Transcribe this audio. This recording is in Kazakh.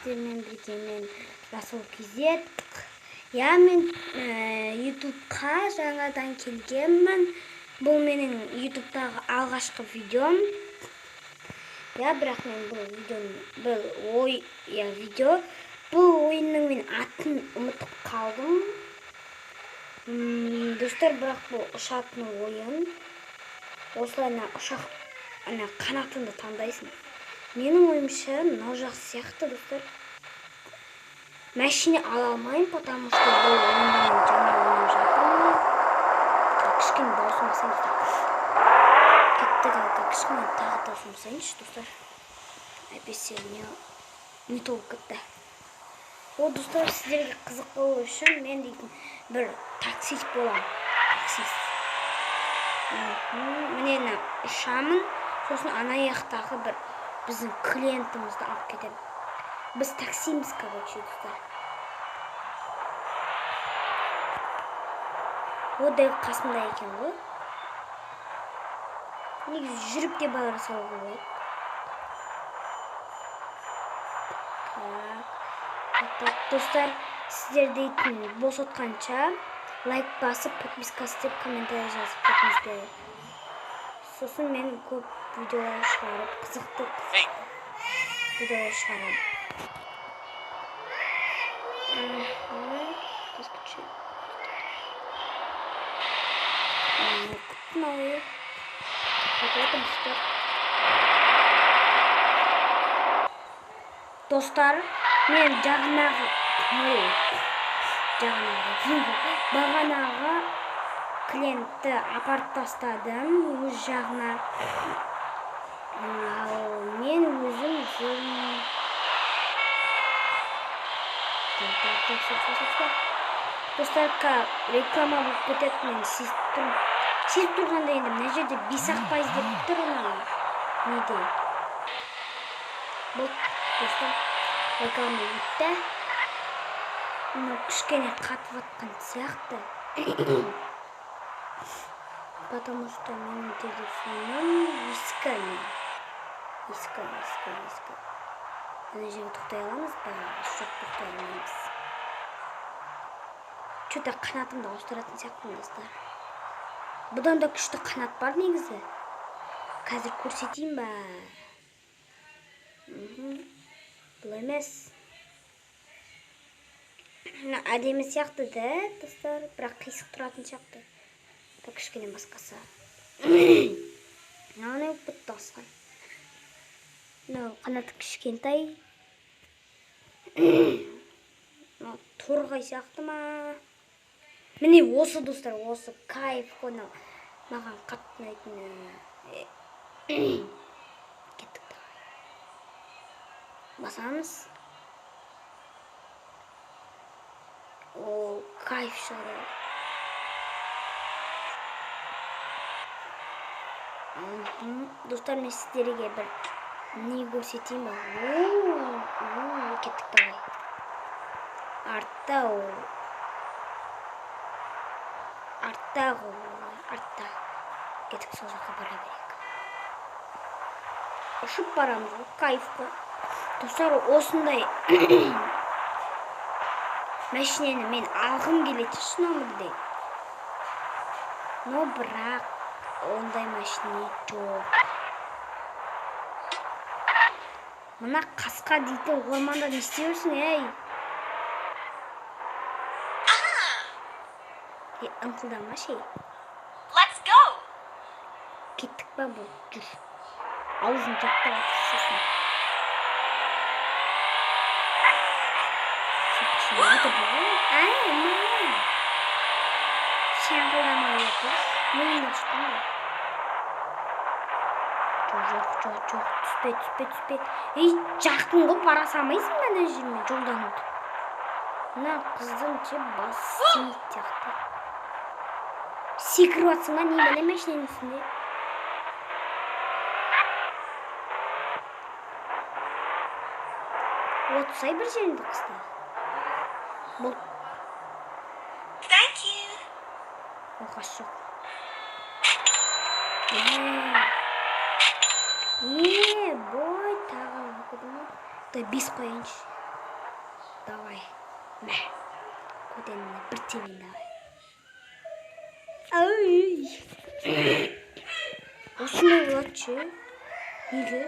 Сіздермен бірге мен Расул KZ. Я мен YouTubeқа жаңадан келгенмін. Бұл менің YouTube'тағы алғашқы видеом. Я бірақ мен бұл видеоны, бұл ой, я видео, бұл ойынның мен атын ұмытып қалдым. Достар, бірақ бұл ұшатын ойын. Осылай ана ұшақ, ана қанатыңды таңдайсың. Менің ойымша мынау жақсы сияқты, достар. Машина ала алмаймын, потому что бұл ойында мен жаңа ойнап жатырмын. Кішкене дауысын басайын, достар. Кеттік, ал кішкене тағы дауысын басайыншы, достар. Әйтпесе не толып кетті. О, достар, сіздерге қызық болу үшін мен дейтін бір таксист боламын. Таксист. Міне мына ұшамын, сосын ана жақтағы бір біздің клиентімізді алып кетемін. Біз таксиміз, короче, достар. О, дәл қасымда екен ғой. Негізі жүріп те бара салуға болады. Так, так, так, достар, сіздер дейтін босатқанша лайк басып, подписка істеп, комментарий жазып кетіңіздер. Сосын мен көп видеолар шығарып, қызықты видеолар шығарамын. Достар, мен жағынағы, бағанағы клиентті апарып тастадым өз жағына. Ал мен өзім жүрмін. Так, так, так, стоп, стоп, стоп. Достар, реклама болып кетеді, мен сезіп тұрмын. Сезіп тұрғанда енді мына жерде бес-ақ пайыз деп тұр ана неде. Бұл, достар, реклама өтті. Мынау кішкене қатып жатқан сияқты. Потому что менің телефоным ескі. Ескі, ескі, ескі. Ана жерге тоқтай аламыз ба? Жоқ, тоқтай алмаймыз. Чё-то қанатымды ауыстыратын сияқтымын, достар. Бұдан да күшті қанат бар негізі. Қазір көрсетейін ба? Бұл емес. Мына әдемі сияқты да, достар, бірақ қисық тұратын сияқты. Бірақ кішкене басқасы. Мынау не болып кетті, достар? Мынау қанаты кішкентай. Мынау торғай сияқты ма? Міне осы, достар, осы кайф қой мынау. Маған қатты ұнайтын. Кеттік давай. Басамыз. О, кайф шығарады. Достар, мен сіздерге бір не көрсетейін ба? О, кеттік давай. Артта ол. Артта ғой, артта. Кеттік, сол жаққа бара берейік. Ұшып барамыз ғой, кайф қой. Достар, осындай машинені мен алғым келеді шын өмірде. Но бірақ ондай машине жоқ. Мына қасқа дейтін орманда не істеп жүрсің, ей? Е, ыңқылдамашы, ей. Let's go. Кеттік па бұл? Жүр. Аузын жаптап отырсың. Шаңғыламай отыр. Мен де шықтым ғой. Жоқ, жоқ, жоқ, түспе, түспе, түспе. Ей, жақтың ғой, бара салмайсың ба ана жермен жолдан өтіп. Мына қыздың ше басы істемейтін сияқты. Секіріп жатсың ба, не бәле машинаның үстінде? Отырсай бір жерінде қыста. Бұл. Thank you. Оқасы жоқ. Е, бой, тағы оқыдым ғой. Дай 5 қояйыншы. Давай, мә, көтеніне бір тебейін. Давай. Ай, осындай болады ше? Неге?